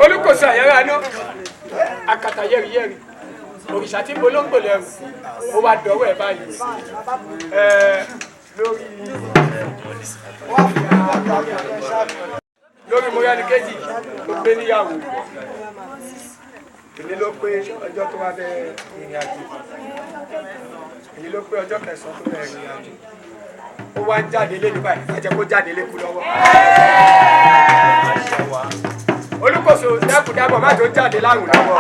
Olùkọ́sọ àyàrá náà akàtà yẹ́rìyẹ́rì òrìṣà tí mo ló ń gbòlẹ̀ ẹrù ó wá dọ̀wọ́ ẹ̀ báyìí ẹ lórí. kejì tó gbé níyàwó. Èmi ló pé ọjọ́ tó wá bẹ̀rẹ̀ ìrìn àjò. Èyí ló pé ọjọ́ kẹsàn-án tó bẹ̀rẹ̀ ìrìn àjò. Ó wá ń jáde lé ní báyìí, ẹ jẹ́ kó jáde lékú lọ́wọ́. Olúkòso dákúdábọ̀ má tó jáde lárùn lọ́wọ́.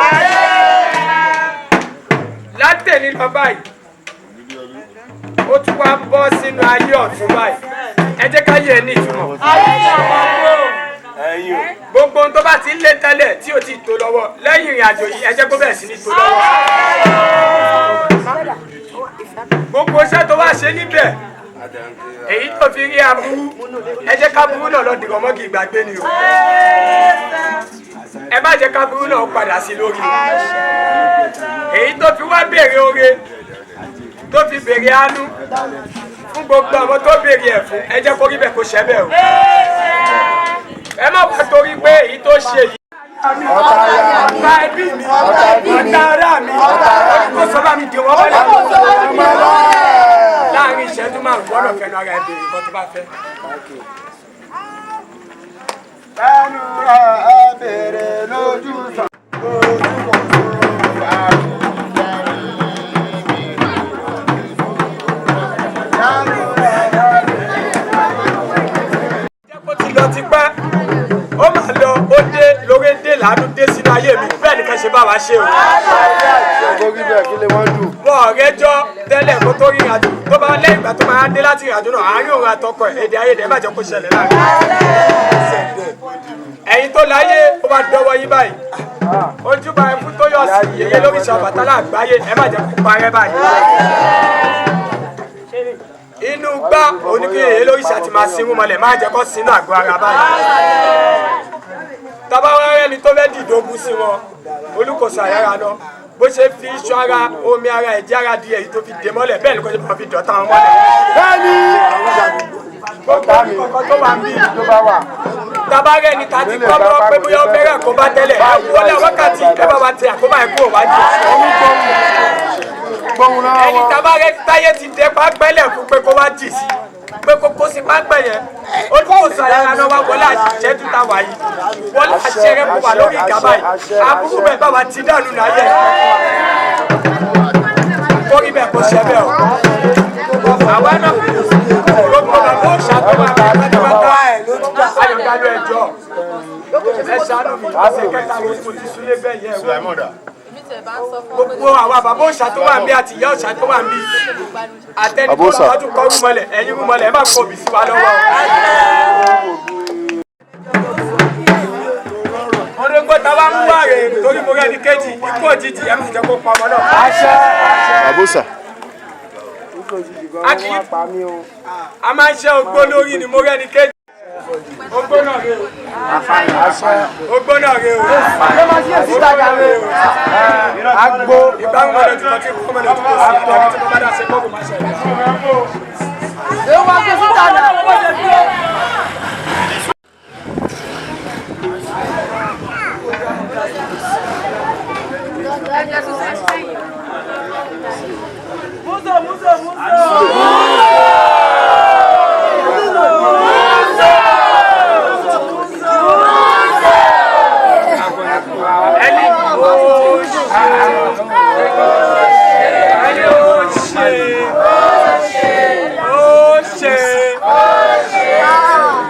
Látẹ̀lí lọ báyìí, ó tún wá bọ́ sínú ayé ọ̀tún báyìí. Ẹ jẹ́ ká yẹ ẹ ní ìtumọ̀. Gbogbo ohun tó bá ti ń lé tẹ́lẹ̀ tí ò ti tó lọ́wọ́ lẹ́yìn ìrìn àjò yìí, ẹ jẹ́ kó bẹ̀rẹ̀ sí ní tó lọ́wọ́. Gbogbo iṣẹ́ tó wá ṣe níbẹ̀, èyí tó fi rí aburú, ẹ jẹ́ káburú náà lọ dìrọ̀ mọ́gì ìgbàgbé ni o. Ẹ má jẹ́ káburú náà padà sí lórí o. Èyí tó fi wá béèrè oore, tó fi béèrè àánú fún gbogbo àwọn tó béèrè ẹ̀ fún, ẹ jẹ́ kó rí bẹ́ẹ̀ kó ṣẹ́ bẹ́ẹ̀ o. Ẹ má wá torí pé èyí tó ṣe yìí. Ọ̀tá ẹbí mi, ọ̀tá ará mi, kó sọ bá mi dè wọ́n mọ́lẹ̀. Láàárín ìṣẹ́jú márùn-ún gbọ́dọ̀ fẹnu ara ẹ béèrè nǹkan tó bá fẹ́. Ẹnu ẹ bèrè lójú sàn. Jẹ́ kó ti lọ tipẹ́, ó máa lọ, ó dé lórí dé làánú dé sínú ayé mi, bẹ́ẹ̀ ni ká ṣe bá wa ṣe o. Wọ́n ọ̀rẹ́ jọ tẹ́lẹ̀ kó tó rìnrìn àjò, tó bá lẹ́yìn ìgbà tó máa dé láti ìrìn àjò náà, àárín òun àtọkọ ẹ̀, èdè àìyedè má jẹ́ kó ṣẹlẹ̀ láàrin. Ẹ̀yin tó láyé, ó bá dọwọ́ yín báyìí. Ojúbà ẹkú tó yọ sí yèyé lóríṣà Ọbàtálá àgbáyé, ẹ má jẹ́ kó parẹ́ báyìí. Inú gbá oníkíyèyé lóríṣà ti máa sinú mọ́lẹ̀, má jẹ́ kó sínú àgọ́ ara báyìí. Tọ́ba wá rẹ́ni tó fẹ́ dìdógún sí wọn, Olúkòso àyàrá náà, bó ṣe fi iṣan ara, omi ara, ẹ̀jẹ̀ ara di èyí tó fi dè mọ́lẹ̀, bẹ́ẹ̀ ni kò ṣe máa fi dọ̀tá wọn mọ́lẹ̀. Bẹ́ẹ̀ni. Gbogbo kọ̀ọ̀kan tó wà ń bí. Tọ́ba rẹ́ni ta ti kọ́ mọ́ pé bóyá ó fẹ́ràn àkóbá tẹ́lẹ̀, wọlé wákàtí ẹ bá wa tẹ àkóbá ẹ̀ kúrò wájú. Ẹni tàbá rẹ táyé ti dẹ pápẹ́lẹ̀ fún pé kó wá jì sí, pé kó kó sí pápẹ́ yẹn, Olúkòso àyàrá náà wá wọlé àṣẹjú tá wà yìí, wọlé àṣẹ rẹ kó wà lórí ìgàbá yìí, aburú bẹ́ẹ̀ bá wa ti dànù náà yẹ. Kórí bẹ́ẹ̀ kó ṣe bẹ́ẹ̀ o. Àwa náà gbogbo bàbá òòṣà tó wà pátápátá, ayọ̀dálú ẹjọ́ ẹ ṣàánú mi, ọ̀sẹ̀ kẹta wo mo ti súlé bẹ́ẹ̀ yẹ wọ́n. Gbogbo àwa bàbá òòṣà tó wà ń bí àti ìyá òòṣà tó wà ń bí, àtẹni tó lọ́dún kọ́ rúmọlẹ̀, ẹ̀yin rúmọlẹ̀, ẹ má kó obì sí wa lọ́wọ́. Orógbó ta wá ń wá rè torí mo rẹ́ni kejì, ikú òjijì ẹ má jẹ́ kó pa ọmọ náà. Àbúsà. A kì í a máa ń ṣe ogbó lórí ni mo rẹ́ni kejì. Ogbó náà rè o. Ogbó náà rè o. Ogbó náà rè o. Agbo. Ìgbà ń wọlé tukọ̀ tí kò mọ̀lẹ́ tukọ̀ sí àtàkì tí mo bá dá ṣe kókò má ṣẹlẹ̀. Ẹni ó ṣe, ẹni ó ṣe, ó ṣe.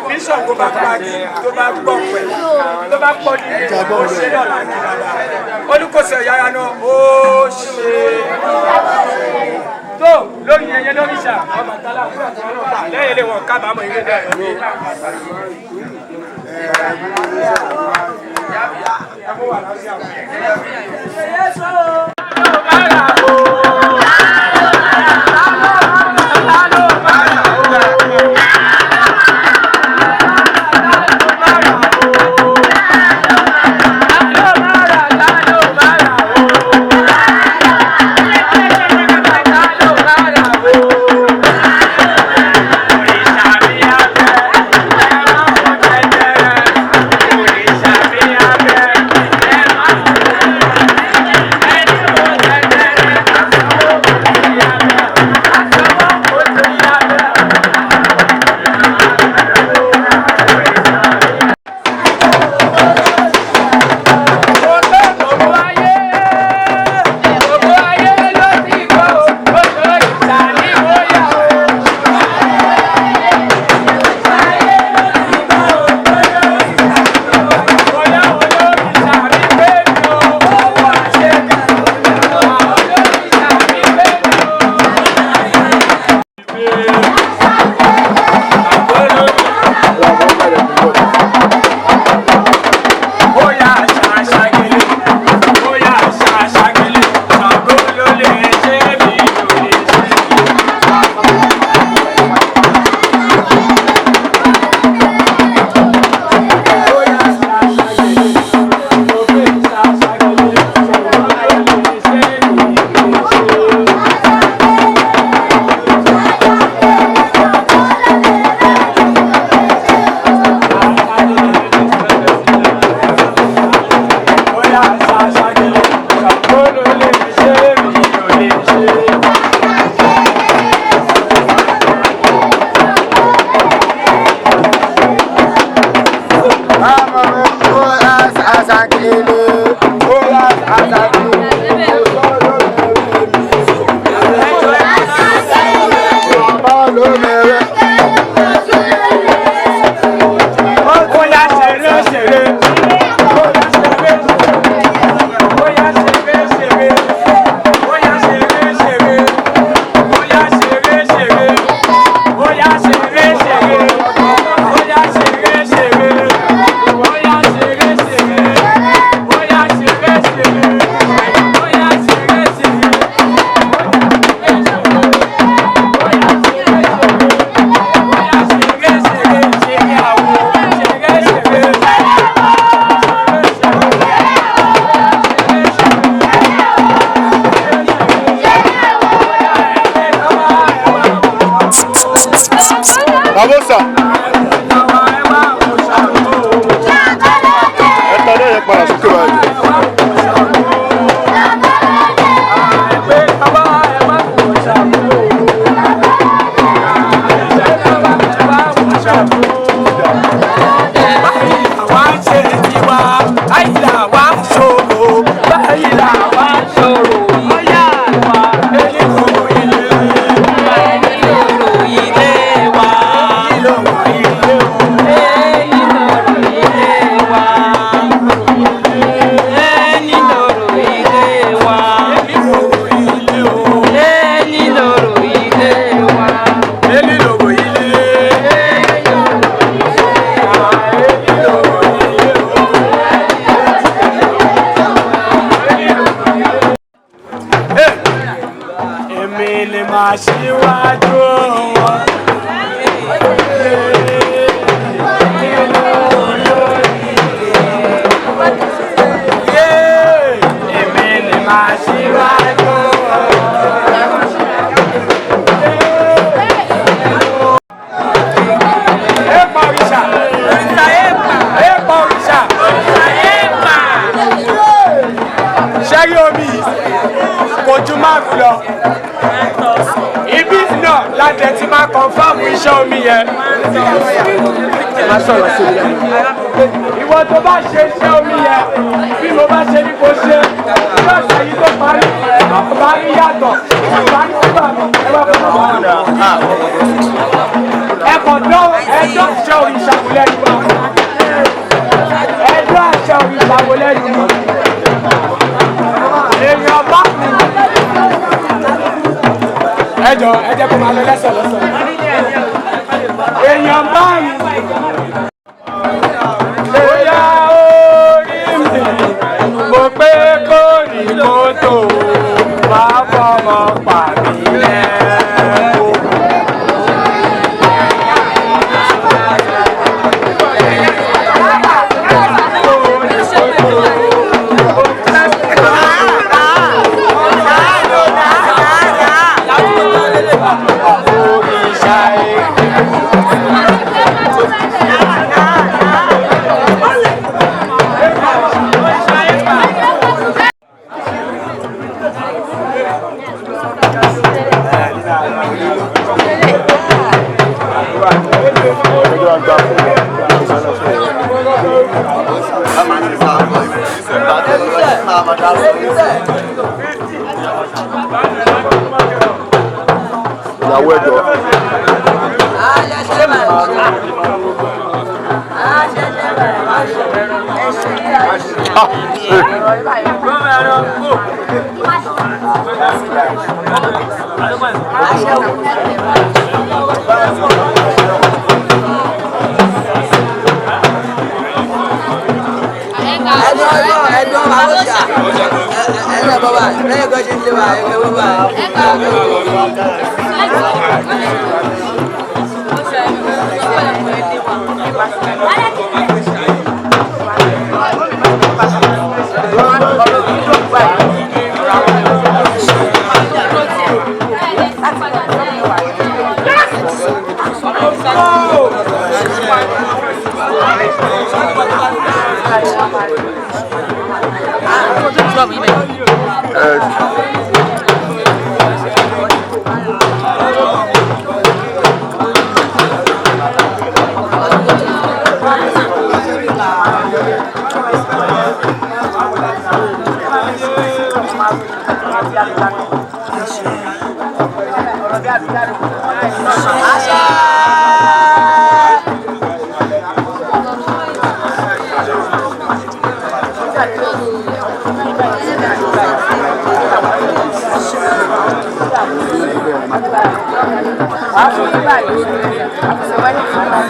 Bíṣọ̀pù bá gbági tó bá gbọ́ pẹ̀ tó bá pọ̀ nílé ó ṣe náà láti bàbá. Olúkòso ìyára náà ó ṣe. Tó lórí ẹyẹ lóríṣà Ọbàtálá àdúrà tí wọ́n náà gbà lẹ́yìn ilé wọn kábàámọ̀ ilé náà. Bóyá ṣeré ṣeré. Bóyá ṣeré ṣeré. Bóyá ṣeré ṣeré. Bóyá ṣeré ṣeré. Bóyá ṣeré ṣeré. Bóyá ṣeré ṣeré. Bóyá ṣeré ṣeré. Bóyá ṣeré ṣeré. Bóyá ṣeré ṣeré. Bóyá ṣeré ṣeré ṣeré àwo ṣeré ṣeré. Babosa. Ẹ ta náà yẹn padà sókè báyìí. Èmi ni màá ṣíwájú wọn. Èmi ni màá ṣíwájú wọn. Epa òrìṣà. Òrìṣà epa. Epa òrìṣà. Òrìṣà epa. Ṣẹ́rí omi yìí kò ju márùn lọ. Ibi náà láti ti máa kọ̀nfàmù iṣẹ́ omi yẹn. Má sọ̀rọ̀ sí mi lẹ́nu. Ìwọ tó bá ṣe iṣẹ́ omi yẹn, bí mo bá ṣe ní kò ṣe, bí ọ̀sẹ̀ yìí tó parí, tó bá rí yàtọ̀, bá ní síbà mi, ẹ wá fún mi. Ẹ kàn dán ẹjọ́ àṣẹ òrìṣà wò lẹ́nu wa. Ẹjọ́ àṣẹ òrìṣà wò lẹ́nu wa. Èèyàn bá mi. Ẹ jọ ẹ jẹ́ kó máa lọ lẹ́sẹ̀ lọ́sẹ̀. Èèyàn bá mi. Bóyá orí mi, mo pé kó rí mọ́tò, máa fọmọ pa mí lẹ́kọ̀ọ́. Ìyàwó ẹjọ́. Wàá fún yín báyìí, wàá fi ṣe wedding fún wọn,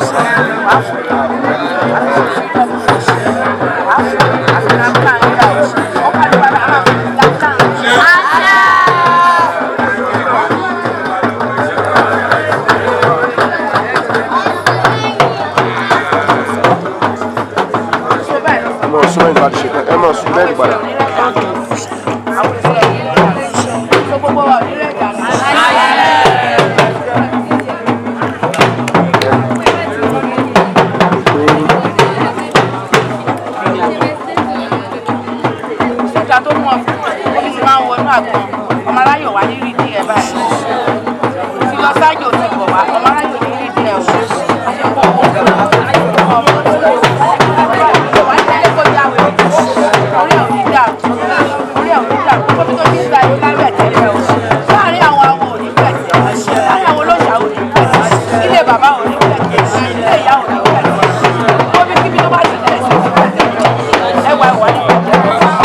wàá fún yín, wàá fi ṣe freedom, wàá fún yín, wàá fi ra plan báyìí. Ó kàlù bàbá àmà fi ra plan. Ẹ máa sún mẹ́rin láti ṣe tán, ẹ máa sún mẹ́rin padà. Sójà tó mú ọ omi ti máa ń wọnú àgbọn ọmọ aráyò wá ní rídìí ẹ báyìí ti lọ sájò ti bọ̀ wá ọmọ aráyò ní rídìí ẹ o. Láàárín àwọn awo ò ní pẹ̀tẹ́, láàárín àwọn olóṣà ò ní pẹ̀tẹ́, ilé bàbá ò ní pẹ̀tẹ́, ilé ìyá ò ní pẹ̀tẹ́. Omi kíbi tó bá ti tẹ̀ sí ti pẹ̀tẹ́, ẹwà ìwà ní pẹ̀tẹ́.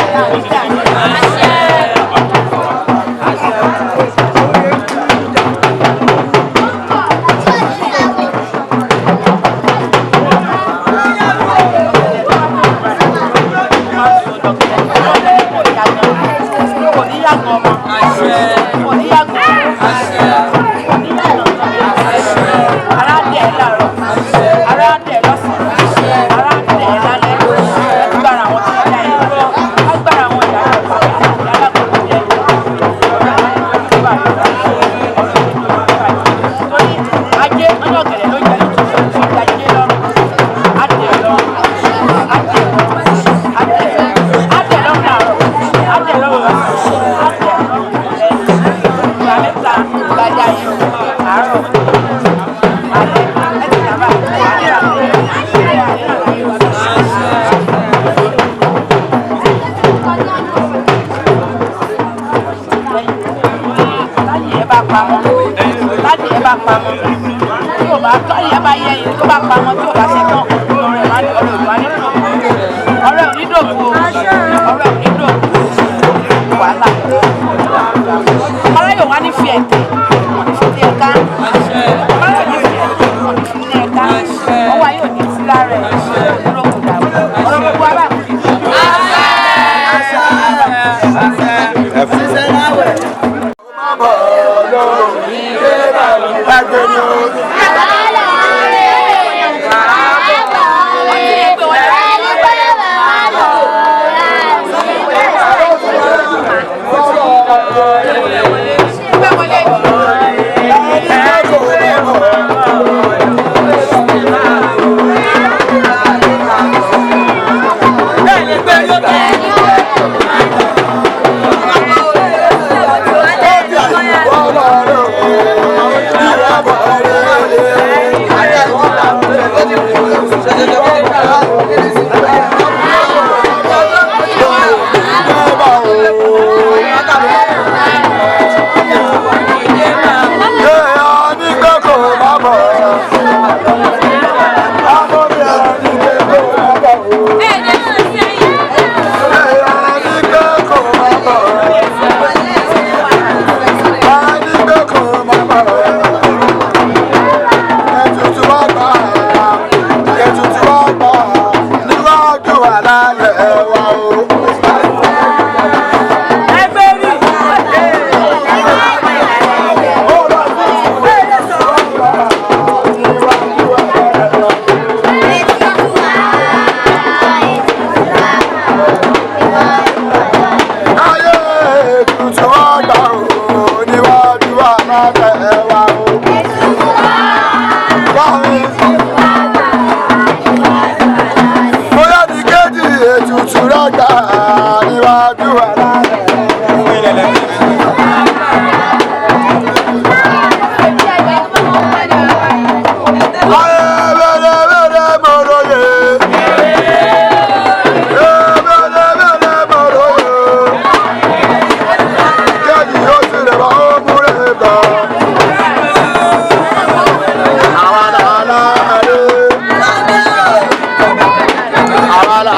Àwa la